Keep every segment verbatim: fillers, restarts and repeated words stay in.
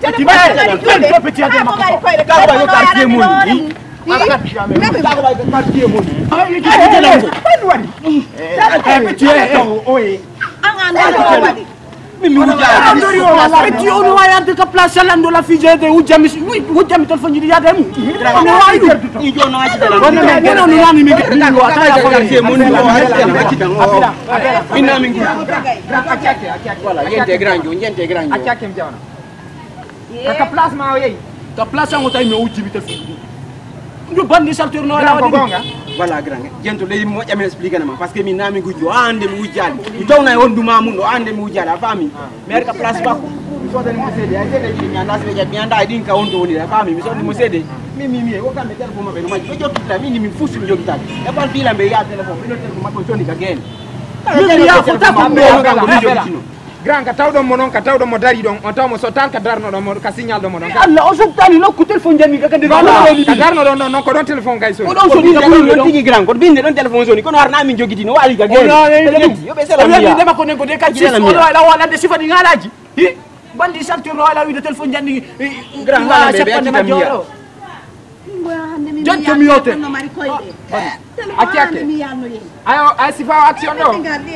Ti ba ti to pe ti ade ma ko. Ka ba yo quartier mo ni. Ka ba yo quartier mo ni. Ay, ti ade mo. Eh, ti e o e. Anga ndo wadi. Ti ono wa yarde ka place ala ndo la fije de wujjami wujjami téléphone di yade mu. Ono wa idu. Ono no nani mi mi wa ta ya ko. Inna min. Voilà, yente grand, yente grand. Ka place ma o yeyi. Ka place ango tawi mi o wujji mi téléphone. Ndu bandi saltirno ala waɗi ɗum. Voilà, grand. Jento leydi mi moƴƴa mi explique ma, parce que min na mi gujjo, a ande mi wujjali. Mi tawna e hondu ma mun ɗo, a ande mi wujjali, a faami? Mi ari ka place bakko. Mi sodani mo seede, ay seede ji mi anda, seede ji mi anda, e ɗin ka on to woni, a faami? Mi sodani mo seede. Mi, mi, mi, o kamɓe téléphone maɓɓe no majji, ɓe jokkita, min mi fusi mi jokkita. E par fila mbe ya téléphone, ɓe no téléphone maɓɓe soni ka gene. Min mi ya fota ko mi on kanko mi jokkitino. Grand, ka tawɗon mo noon, ka tawɗon mo dari ɗon, on taw mo sottan ka darnoɗon mo, ka signal ɗon mo ɗon. Ya Allah, o sottani nokku téléphone janni ka kadi. Voilà, ka darnoɗon ɗon, noon ko ɗon téléphone kay soni. Ko ɗon soni, ko ɗon tigi grand, ko binde ɗon téléphone soni, kono harna min jogiti no wali ka gene. Yo ɓe salam ya. Ndema ko nen ko de kadi. Sala mi ya. Wala wala de sifani ngalaji. Hi. Bandi saltirno ala wiide téléphone janni. Grand, wala ɓe ɓe acci kam ya. Jonte mi yote. Acci, acci. Ayo, ay sifa action ɗo.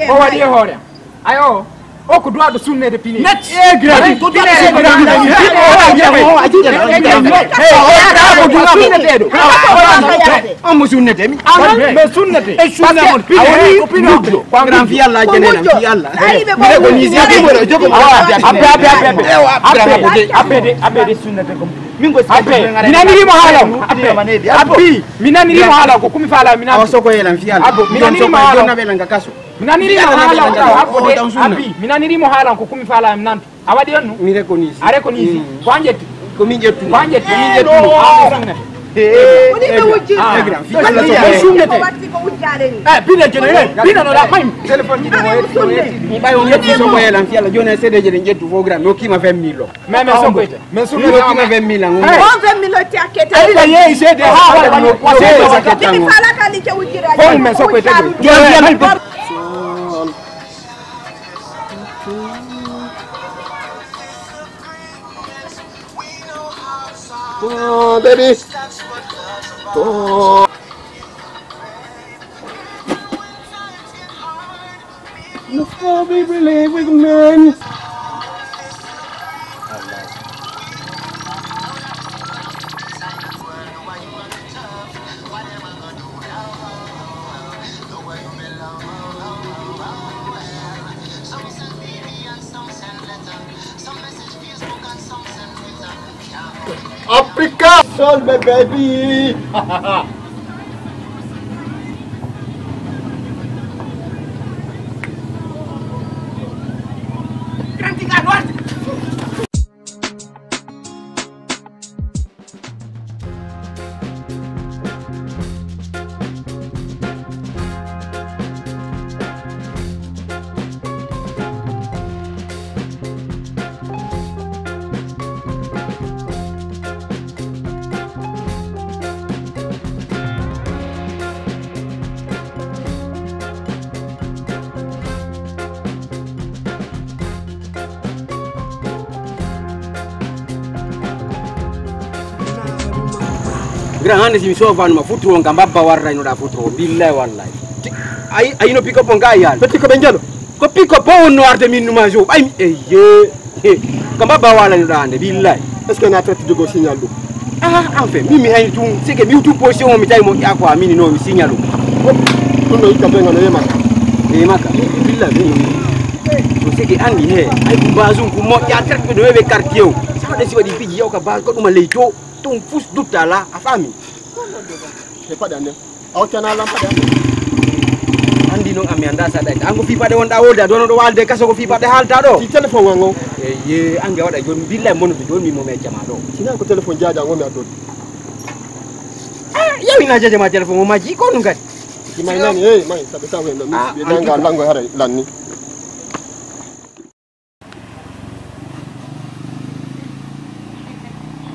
O waɗi e hoore. Ayo. O ko duwaɗo sunnede pine. Net. Eh, grand. Ko duwaɗo sunnede pine. Omo sunnete mi. Aman, mais sunnete. E sunna mon pine. Ko pine. Grand fi Allah, jenen fi Allah. Mi reconnaît. Abbe, abbe, abbe, abbe. Abbe, abbe, abbe, abbe, sunnete ko. Min ko abbe. Mi nanirimo haala. Abbe. Abbi. Mi nanirimo haala ko kumi fala mi nan. Awa soko yelan fi Allah. Abbo, mi nanirimo haala. Jonna be langa kaso. Mi nanirimo haala. Abbo de. Abbi. Mi nanirimo haala ko kumi fala mi nan. A waɗi on nu? Mi reconnaît. A reconnaît. Ko an ƴetti? Ko min ƴettu. Ko an ƴetti? Min ƴettu. Woni ɓe wujji. Sunnete. Bine kene, bine no la faymi. Téléphone ji ɗo. Mi ɓay on ƴetti so ko yelan fi Allah. Joni seedeje ɗen ƴettu fo grand. Mi hokkima vingt mille o. Mais, mais, so ko ete? Mais so ko ete? Hokkima vingt mille an. On vingt mille o ti akkete. Ay la yeyi seede ha wala. Bibi fala kali ke wujjira. Hol mais so ko ete? Joni Oh, baby. Oh. You still be believe with me. Africa! Solve me, baby! Grand, hannde si mi soofanuma futuro on ka mbabba warraynoɗa futuro on, billahi wallahi. Ayi, ayi no pick up on ka yaali. Fetti ko ɓe njalo. Ko pick up on no arde min numa jo. Ay, eyye. Ka mbabba walanoɗa hannde, billahi. Est-ce que na traite jogo signal ɗum? Ah, enfin, min mi hayni tun, c'est que mi hutu position o mi tawi moƴƴa quoi, mini no mi signal ɗum. Ɗum no hikka ɓe ngano yemaka. Yemaka. Billahi. To c'est que andi he, ay ko bazum ko moƴƴa traite ɗo e ɓe quartier o. Sa waɗa si waɗi piji yaw ka base ko ɗuma ley to, tun fus dutta la, a faami? E paɗa nden. A hoccana lam paɗa. Andi non ami anda sa ɗay. An ko fi paɗe wonɗa wolde, a dono ɗo walde kaso ko fi paɗe halta ɗo. Si téléphone wan o. Eye, ange waɗa joni, billahi mono to joni mi mo me jama ɗo. Sina ko téléphone jaja ngo mi a dodi. Ah, yawi na jaja ma téléphone o maji ko nun kadi. Ki mai nani, eh, mai, sabe sa wendo, mi, ah, mi nanga lango hara lanni.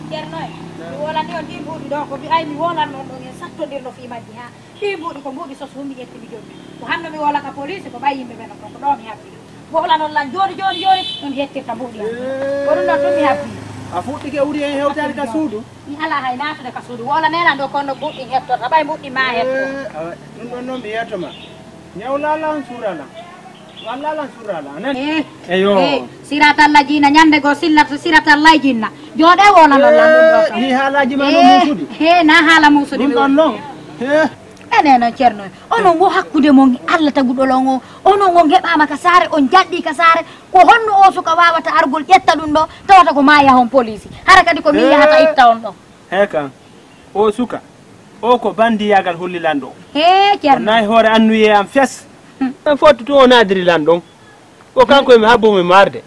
Ceerno en, mi wolani on ɗi mbuuɗi ɗo, ko mbi'ay mi wolan non ɗon en sattondirno fii majji haa. Ɗi mbuuɗi ko mbuuɗi sos hummi ƴetti mi jonni. Ko hanno mi wola ka police, ko ɓay yimɓe ɓe non ko ɗo mi habbi. Wolanon lan jooni, jooni, jooni, ɗum ƴettirta mbuuɗi am. Ko ɗum ɗon tun mi habbi. A fuɗɗike wuri en hewtaade ka suudu? Mi alaa hay naatude ka suudu. Wolanelan ɗo kono mbuuɗi hettorta, ɓay mbuuɗi ma hetto. Eh, awa, ɗum ɗon noon mi yeeto ma. Ñawlalan suuralan. Wallalan surala nan. Eh, eyo. Eh, siratal lajina ñande go sillat siratal lay jinna. Joɗe wona non lan ɗum ɗo kam. Ni haalaji ma no musudi. He na haala musudi. Ɗum ɗon non. He. Ene non ceerno. Onon wo hakkude mon Allah taguɗo lon o. Onon on heɓama ka saare, on jaɗɗi ka saare. Ko honno o suka wawata argol ƴetta ɗum ɗo, tawata ko ma yahon police. Hara kadi ko min yahata itta on ɗo. He kan. O suka. O ko bandiyagal holli lanɗo. He, ceerno. Nayi hoore annuye am fes. Hmm. En fof to o naadiri lanɗon. Ko kanko e mi habbo mi marde.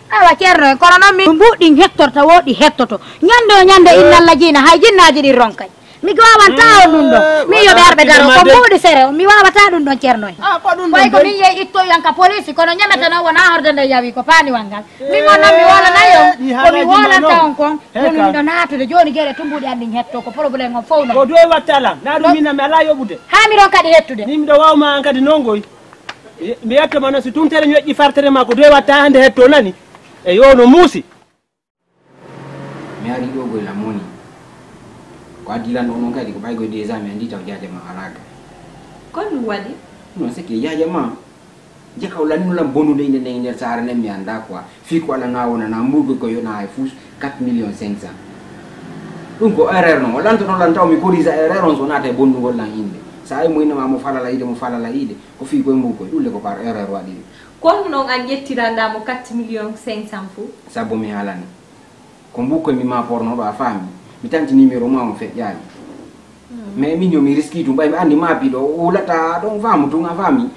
Awa, ceerno en, kono noon mi mbuuɗi hettorta, wooɗi hettoto. Ñande o ñande, eh, inna Allah jiina, hay jinnaaji ɗin ronkay. Mi waawanta on ɗum ɗon. Eh, min yo ɓe arɓe daro, ko mbuuɗi sere o, mi waawata ɗum ɗon, ceerno en. Ah, ko ɗum ɗon. Way ko min yehi ittoyan ka police, kono ñamete noon wona horde nde yawi ko paaniwal ngal. Min on noon mi woolanay on, ko mi woolanta on kon, ko min ɗo naatude jooni, geɗe tumbuɗi an ɗin hetto, ko problème on fof noon. Ko doy watta lan, na ɗum min mi alaa yoɓude. Haa mi ɗon kadi hettude. Min miɗo waawma an kadi noon goy. Mi yetto ma noon, si tuntere ñoƴƴi fartere ma, ko doy watta hannde hetto nani. E yo no muusi. Mi ari ɗo goy lan moni. Ko addi lan ɗo noon kadi, ko ɓay goy déjà mi anndi taw jaaja ma alaa ka. Ko ɗum waɗi? Non, c'est que jaaja ma. Jakaw lannu lan bonude inde nden nder saare nden mi annda quoi. Fii ko ala na wona na mbugo ko yona hay fus quatre millions cinq cents. Ɗum ko erreur non. O lantoto lan taw mi corrige erreur on so naata e bonnugol lan inde. Sa ay mo innama mo falala ide, mo falala ide. Ko fii koye mbugo koye. Ɗum le ko par erreur waɗi ɗum. Kono noon an ƴettiranɗa mo quatre millions cinq cents fou? Sabbo mi haalani. Ko mbugo koye mi ma porno ɗo a faami. Mi tanti numéro ma on feƴƴaani. Mais min yo mi riski tun, ɓay mi anndi ma piɗo, o wulata ɗon faamu tun a faami.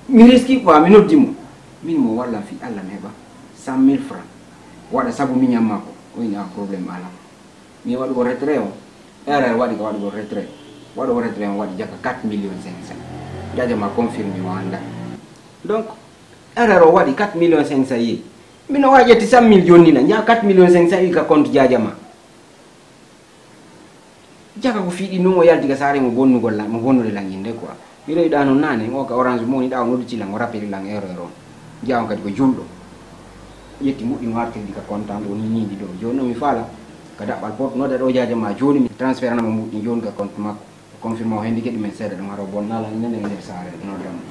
Mi riski quoi, mi noddi mo. Min mo walla fi Allah mi heɓa cent mille francs. Waɗa sabu miñan makko, o ina problème ala. Mi waɗugo retrait o, erreur waɗi ko waɗugo retrait. Waɗugo retrait on waɗi jaka quatre millions cinq cents. Jaaja ma confirme o annda. Donc, erreur o waɗi quatre millions cinq cents yi. Mino wawi ƴetti cent mille jonni na, jaa quatre millions cinq cents yi ka compte jaaja ma. Jaka ko fiiɗi nun o yalti ka saare mo bonnugol lan, mo bonnude lan inde quoi. Mi rewɗa non naane, o ka Orange Money ɗa o nodditi lan, o rappeli lan erreur on. Jaa on kadi ko julɗo. Ƴetti mbuɗɗi no artirdi ka compte an ɗo ni ni ɗo. Jooni non mi faala ka daɓɓal pot nodda ɗo jaaja ma jooni mi transférana mo mbuɗɗi jooni ka compte makko. O confirme o hendi ke ɗumen seeɗa ɗum hara o bonna lan inde nden nder saare nodda mo.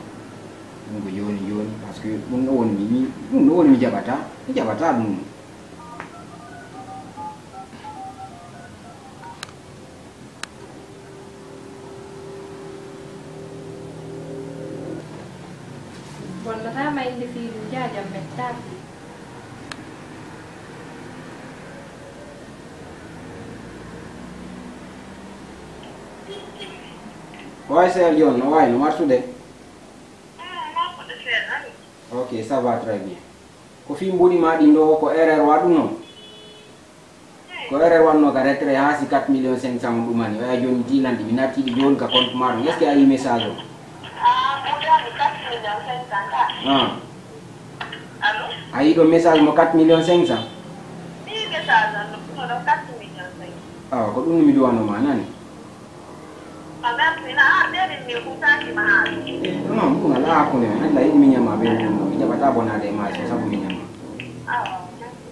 Ɗum ko jooni jooni parce que ɗum ɗo woni mi, mi, ɗum ɗo woni mi jaɓata, mi jaɓata ɗum. Bonnata ma inde fii ɗum jaajam mettaaki. Ko wayi seel jooni no wayi no marsude? Ok, ça va très bien. Ko fii mbuɗi ma ɗin ɗo ko erreur waɗuno? Ko erreur wanno ka retrait haa si quatre millions cinq cents on ɗumani. Oya jooni mi tiilanɗi, mi nattiɗi jooni ka compte ma ɗon. Est-ce que a yi message o? Ah, mbuɗi ma ɗin quatre millions cinq cents ka. Ah. Allô? A yi ɗo message mo quatre millions cinq cents? Mi yi message an ɗo, ɗum ɗo quatre millions cinq cents. Awa, ko ɗum mi duwano ma nani. Non, ɗum alaa hakkunde men. Alla yiɗi miñan ma bee ɗum ɗo. Mi jaɓataa bonaade e maaje sabu miñan ma.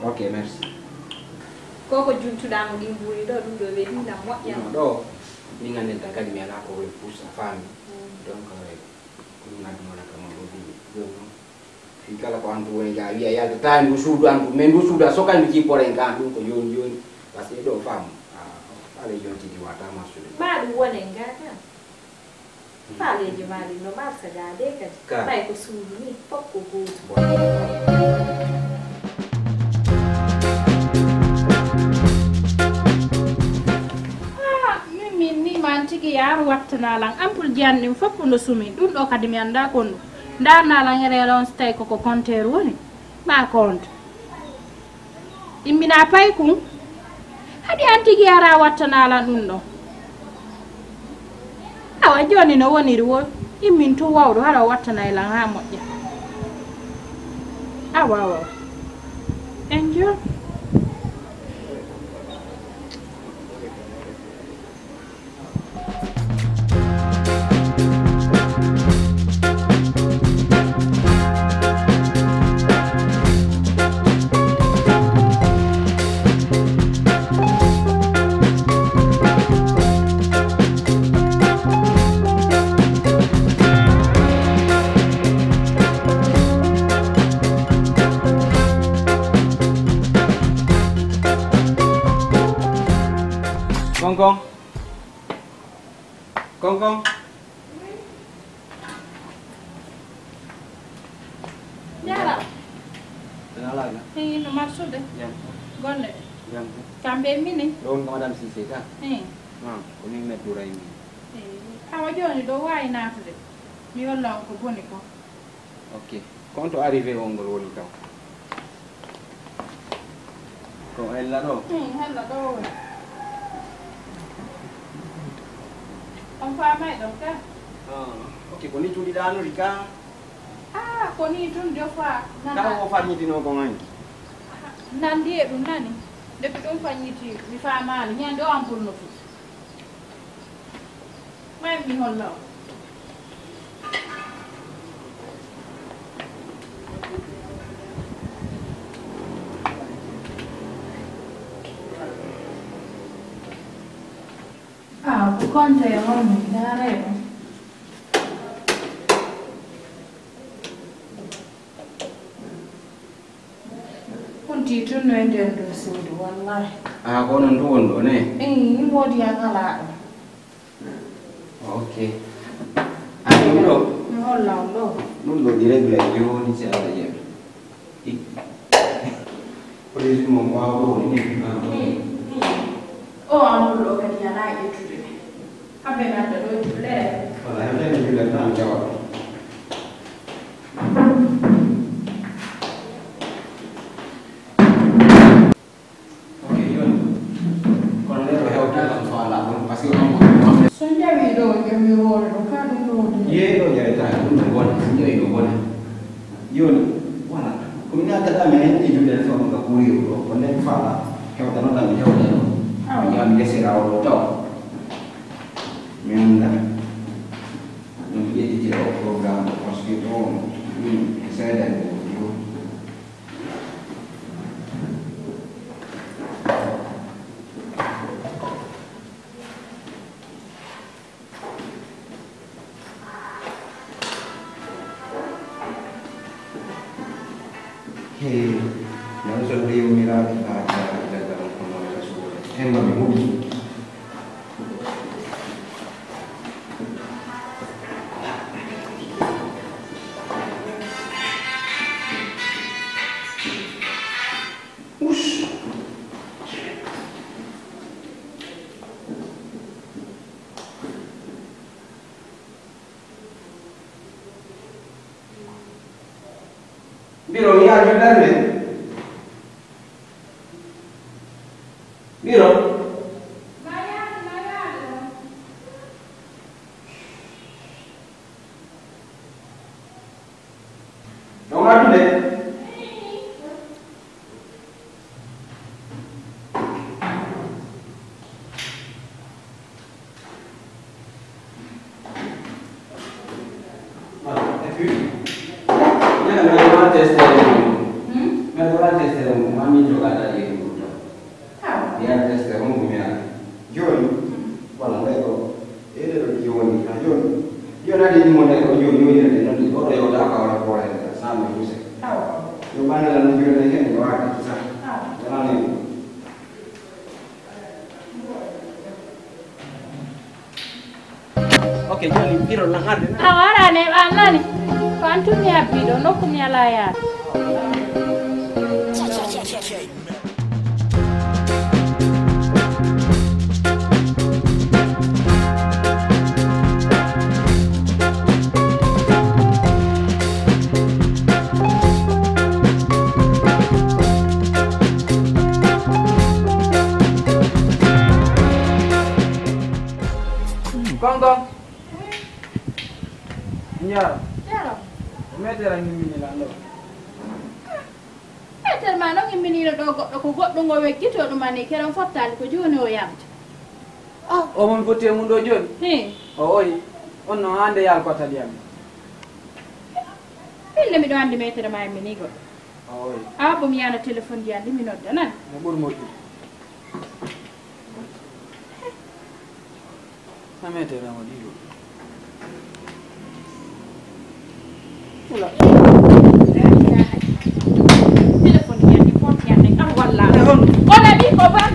Ok, merci. Ko ko juntuɗaa mo ɗin buuɗi ɗo, ɗum ɗo weɗi na moƴƴa. Non, ɗo, min annden tan kadi mi alaa ko woni puus, a faami. Donc, eh, ko ɗum adduno wona kam on ɗo bimbi. Jooni noon, fii kala ko antu woni ga, wiya yaltata e ndu suudu antu, mais ndu suudu a soka ndu jippore en ka an ɗum ko jooni jooni. Parce que ɗo faamu, a, faale jontidi wata marsude. Ma ɗum wonen ga ka. Faaleejo ma ɗin no marsa ga de kadi. Ka. Ɓay ko suudu ni, fof ko gootu. Ah, min, min ni man tigi yaaru wattana lan. Ampul ji an ɗin fof ko no sumi. Ɗum ɗo kadi mi annda kon ɗum. Ndarna lan e reelo on so tawi koko compteur woni. Ma compte. Immina paykun. Haɗi an tigi ara wattana lan ɗum ɗo. Awa jooni no woniri wo immin tun wawɗo hara o wattanay lan haa moƴƴa. Awa, awa. Enjoy. Konkon. Konkon. Jaaraama. Ina alaa ga? Eyi, no marsude. Jam. Golle ɗe. Kamɓe mini. Ɗo woni ka Madame Cissé ka? Eh. Ah, ko min Maître Doura e min. Eh, awa jooni ɗo waawi naatude. Mi holla on ko boni ko. Ok. Ko on to arrivé on ngol woni taw? Ko hella ɗo? Hmm, hella ɗo woni. On faamay ɗon ka? Ah, ok, ko ni cuuɗi ɗaanori ka? Ah, ko ni tun de fois. Nana. Ka o fañitino ko ngani? Nandi e ɗum nani. Depuis ɗum fañiti, mi faamaali. Ñande o ampul no fuɗi. May mi holla on. Ah, ko konte e on mi ndaare ɗum. Honti tun no e nder ɗo suudu, wallahi. Ah, ko onon ɗo woni ɗo, ne? Eh, mi woodi an alaa ɗo. Ok. Ah, ɗum ɗo? Mi holla on ɗo. Ɗum ɗo direct la jooni si Allah jaɓi. Président mo waaw ɗo woni ne? Ah, ok. Eh, eh. O an ɗo kadi alaa ƴettude. Habe nadda ɗo julle. Wala, hewde mi julle tan jawa. Ok, jooni. Kono nde ɗo hewta kam so alaa ɗum, parce que on ko. So njawii ɗo, njawii hoore ɗo, ka ɗum ɗo woni. Yee ɗo njawetaake, ɗum ɗo wona, so njawii ɗo wona. Jooni, voilà. Ko mi naatata men e julle so on ka kuuri ɗo, ko nden faala hewta noon tan mi hewta ɗo. Awa. Mi yaha mi yesira o ɗo taw. Mi annda. Ɗum ƴettitira o programme o, parce que ɗo, ɗum seeɗa e ɗo. He, non so rewmiraaɓe haa jaaɓi caggal kono rasuula. He, mami huɓi. Us. Biro, mi yaaju darnde. Biro. Ɗo ngaddude. Voilà, et puis, nana mi waɗa tester on. Hmm? Mi waɗa tester on, ma min joga daɗi e ɗum ɗo. Ah. Mi waɗa tester on, ko mi waɗa. Jooni, hmm, voilà, nde ɗo, e nde ɗo jooni, ha jooni. Jooni adi mo nde ɗo jooni, jooni nde ɗo, ɗo yewta ka wala ko wala, sa mo yuse. Ah. Yo bande lan jooni, hen, yo waɗa tout ça. Ah. Wala ne. Ok, jooni biro na hande na. A wara ne ɓa nani. Ko an tun mi habbi ɗo, nokku mi ala yaade. Konkon. Njaara. Njaara. Metere ngimmini lan ɗo. Metere ma noon imminiino ɗo goɗɗo, ko goɗɗo ngo weggitoo ɗum ani, keɗon fottaali ko jooni o yamta. Ah, o mon fotti e mum ɗo jooni? Hee. O oyi, on no hannde yaal ko tali am. Min ne miɗo anndi metere ma immini goɗɗo. O oyi. Awa bo mi yana téléphone ji anndi mi nodda nan. Mo ɓuri moƴƴude. Sa metere ma ɗiɗo. Wula. Téléphone ñande, porte ñande, kam walla. Ay, on. On a dit ko ban.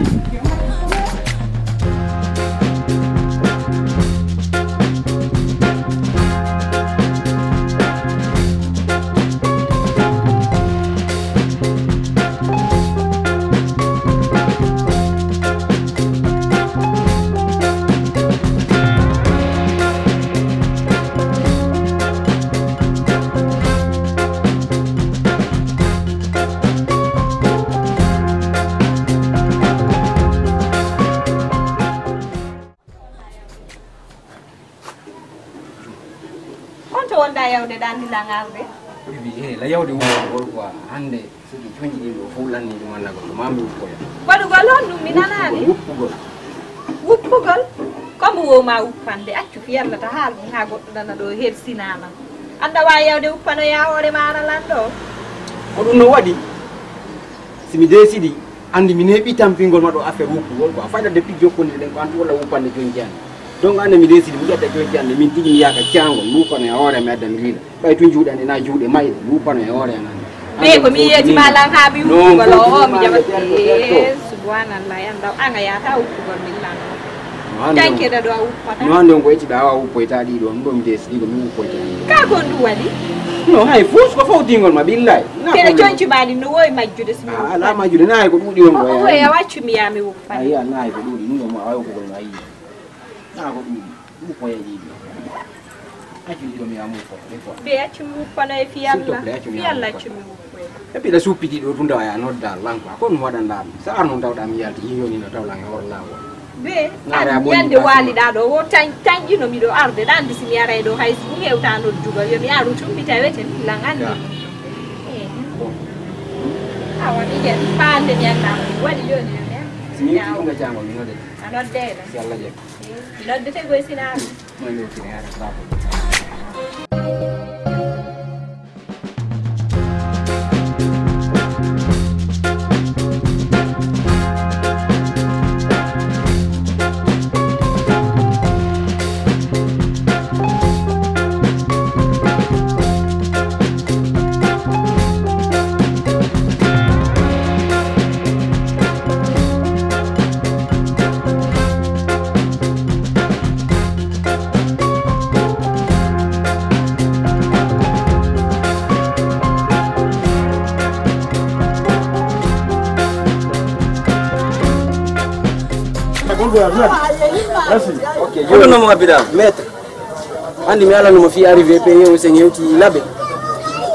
Nde ɗan ni langarde. Bibi, eh, la yawde wuppugol quoi. Hannde, so ɗi coñi ɗin ɗo fof lanni ɗum Allah goɗɗo, ma mi wuppoya. Waɗugol honɗum mi nanaani? Wuppugol. Wuppugol? Ko mbo wowma wuppande, accu fiyalla ta haal ɗum haa goɗɗo nana ɗo hersinaama. Annda waawi yawde wuppanoya hoore ma ara lan ɗo. Ko ɗum no waɗi. Si mi deesidi, anndi mi neeɓi tampingol ma ɗo affaire wuppugol quoi. Fayda de pijjo koni ɗen ko anndi walla wuppande jooni jannde. Donc anndi mi deesidi, mi ƴetta jooni jannde, min tigi mi yaaka caangol, mi wuppanoya hoore mi adda mi riila. Ɓay tun juuɗe anndi na juuɗe mayɗe, mi wuppanoya hoore an anndi. Ɓe ko mi yeeti ma lan haa mi wuppugol o, o mi jaɓat. Eh, subhanallah, an ɗaw, an a yaata wuppugol min lan. No hannde on, tanke ɗa ɗo a wuppata. No hannde on ko ƴettiɗa awa wuppoyta ɗi ɗon, ɗum ɗo mi deesidi ko mi wuppoyta. Ka ko ndu waɗi? No, hay fus ko fawtingol ma, billahi. Na kene problème. Conci ma ɗin no wowi majjude si mi wuppani. Ah, ala majjude, na hay ko ɗuuɗi on ko. O, o, ya waccu mi ya mi wuppani. Ayi, na hay ko ɗuuɗi, ɗum ɗo mo awa wuppugol ma, ayi. Na ko ɗuuɗi, wuppoye ɗiɗi. Accu ɗiɗo mi ya mi wuppo, ɗe quoi. Ɓe accu mi wuppano e fiyalla. S'il te plaît, accu mi ya mi wuppo. Fiyalla accu mi wuppo. Et puis, ɗa suppiti ɗo tun tawa ya nodda lan quoi. Ko ɗum waɗanɗa ɗum. Sa ar noon tawɗa mi yalti, yii yoni no tawɗa mi hoore laawol. Be, an ñande waaliɗa ɗo, wo tañ-, tañƴino miɗo arde, ɗa anndi si mi aray ɗo, hay si mi hewta noddugol, yo mi aru tun, mi tawete, mi lan anndi. Ya. Eh. Bon. Awa, mi ƴeewi, faande mi annda, mi waɗi jooni, yo mi an. Si mi yetti ɗum gaccangol, mi noddete. A noddeeno? Si Allah jaɓi. Eh, mi noddete goy sinaa. Mo yewtini hara bravo. Merci. Ok, hono nomo abida? Maître. Anndi mi alanuma fii arrivé payé o sen hewti laɓe.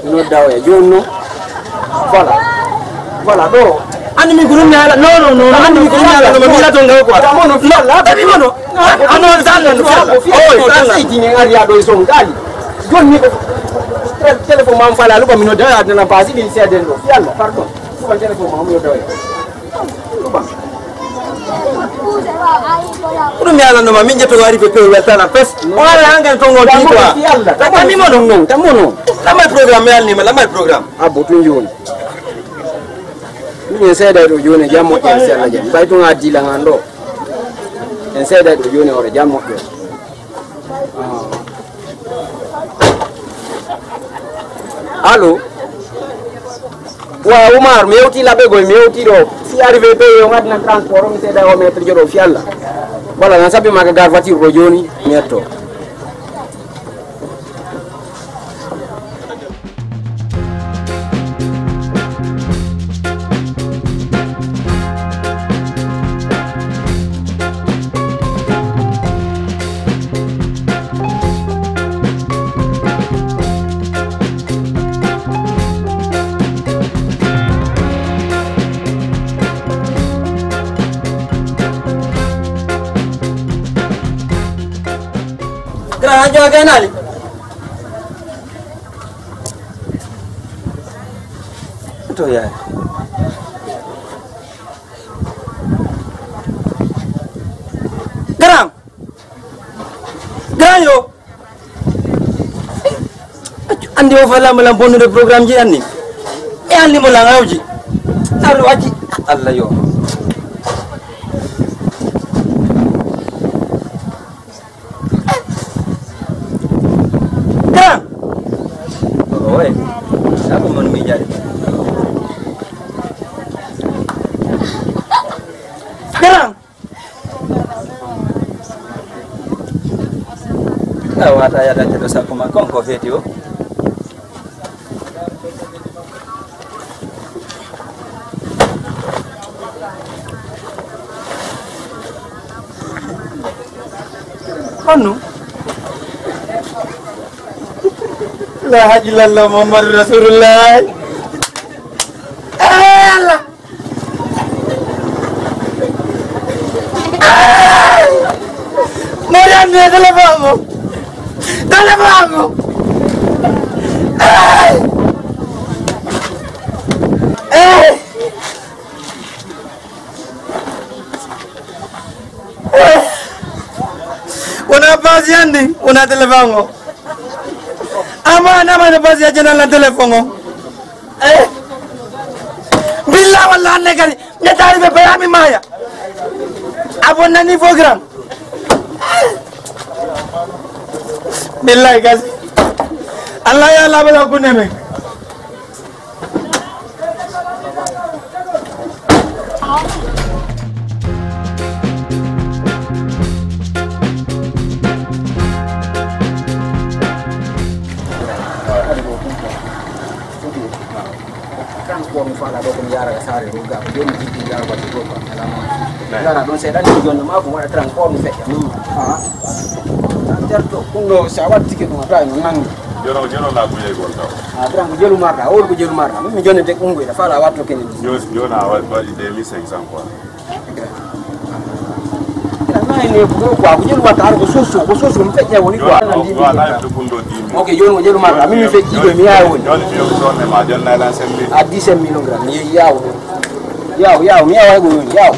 Mi nodda oya. Jooni non. Voilà. Voilà, ɗo. Anndi mi ko ɗum mi ala. Non, non, non, non. Anndi mi ko ɗum mi ala. No, mi milato ngaw quoi. Tamono, non, fiyalla. Tabi mono. Ah, non, salla, no, fiyalla. Fiyalla. Oh, fiyalla. Seydi ni ari ya ɗo e son gali. Jooni ni ko tél-, téléphone ma mi fala luɓa mi nodda oya adana pasi ɗin seeden ɗo. Fiyalla, pardon. Luɓa téléphone ma mi nodda oya. Ko ɗum mi alanoma, min ƴetto wari ko pew weltana pes. O ala hangan tongo tito. Tammo non. Tammo non. Lamay programme, mi alnima, lamay programme. Abbo tun jooni. Min en seeday ɗo jooni, jam moƴƴere, si Allah jaɓi. Ɓay tun a diila ngan ɗo. En seeday ɗo jooni, hoore jam moƴƴere. Allo. Wa Oumar, mi yewti laɓe goy, mi yewti ɗo. Si arrivé payé, on adnan transport, on seeɗa o maître joɗo fiyalla. Voilà, nan sabi maga gar voiture ɗo jooni, mi yetto. Grand, a joga nani? To yaay. Grand! Grand yo! Accu, andi o fa lamba lam bonnude programme ji anni. E andi mo lang awji. Alu aji. Allah yo. Grand! Oy, sabo mon mi jari. Grand! A wata yadante ɗo sappo ma kon ko feeti o. Honno? La ilaha illallah Muhammadu Rasulullah. Eh, Allah. Mariam ne téléphone mo. Téléphone mo. Eh! Wona basi anndi, wona téléphone o. Amma nama no basi a jana lan téléphone o. Eh. Billa walla anne kadi, ne tari be bayami maya. Abon nani fo gram. Billahi kasi. Allah ya labala kuneme. Transport mo faala ɗo, komi yaara ka saare ɗo, ga ko joni jiddi yaara watti ɗo, ko alama. Yara ɗon seeɗa ni, joni ma ko waɗa transport mo feƴƴa. Terto ɗum ɗo, sa waɗi ticket ɗum, a tawi no nangi. Jono, jono na kuye gon taw. A, grand ko jelu marɗa, o ko jelu marɗa. Min mi jonnete ɗum goyɗa, fala watto kenen. Joni, joni a wa-, waɗi deux mille cinq cents quoi. Nani ne ko quoi, ko jelu marɗa, ko soso, ko soso, mi feƴƴa woni quoi. Yo, yo, na yetto kundo dix mille. Ok, joni ko jelu marɗa, min mi feƴƴi ɗo, mi yawi woni. Joni fiyo ko sonne ma, joni na lan sembi. A dix-sept mille grand, mi yawo. Yawo, yawo, mi yawa ko woni, yawo.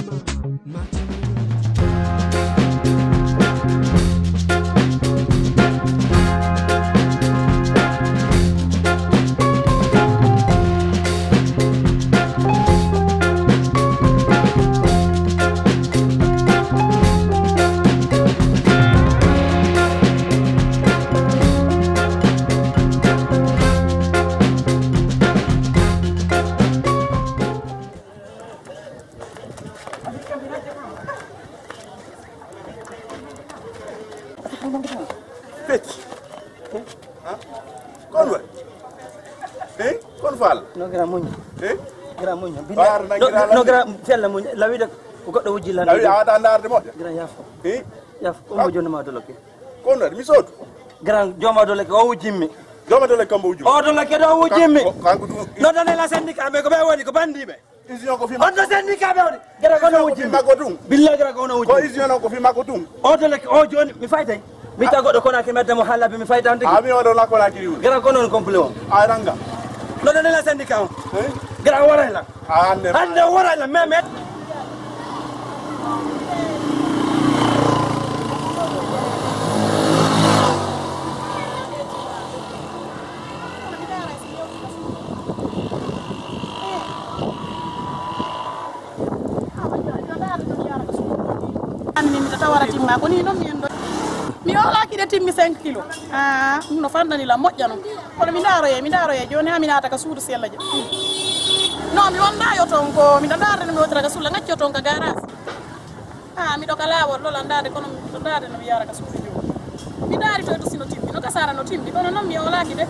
Fecci. Ha? Kon wa? Eh? Kon fal? No, grand muñño. Eh? Grand muñño. Bar na no, gira no, la. Grand fella muñño. La wiide ko goɗɗo wujji lan. La wiide a waɗa ndaarde moƴƴa. Grand yaafo. Eh? Yaafo. Ko mo jonnde ma doloke. Kon wa? Mi soodu. Grand jooma doloke o wujjimmi. Jooma doloke kambo wujjimmi. O doloke ɗo wujjimmi. Kan-, ko, kanko ɗum. No dane la syndicat, mais ko ɓe woni ko bandiɓe. Usine o ko fi on makko. No syndicat ɓe woni. Gara kono wujji. Usine o ko fi makko ɗum. Billa gara kono wujji. Ko usine o ko fi makko ɗum. O to lek o joni mi faytay. Mi tago ɗo kono ke medda mo halabe mi faytan tigi. Ami o ɗo la kono kiri woni. Gara kono on complet on. A ranga. No dane la syndicat on. Eh? Gara waray la. A ande. Ande waray la meme. Ani min miɗo tawara timma ko ni noon mi en ɗo. Mi hoolaaki de timmi cinq kilo. Ah, ɗum no fandani la moƴƴa noon. Kono mi ndaaroye, mi ndaaroye jooni haa mi naata ka suudu si Alla jaɓi. Non, mi wonda yo toon ko miɗo ndaarde no mi wotira ka sulla ngacco toon ka garage. Ah, miɗo ka laawol ɗo landaade kono miɗo ndaarde no mi yaara ka suudu jooni. Mi ndaari to e to sino timmi, no ka sara no timmi, kono noon mi hoolaaki de.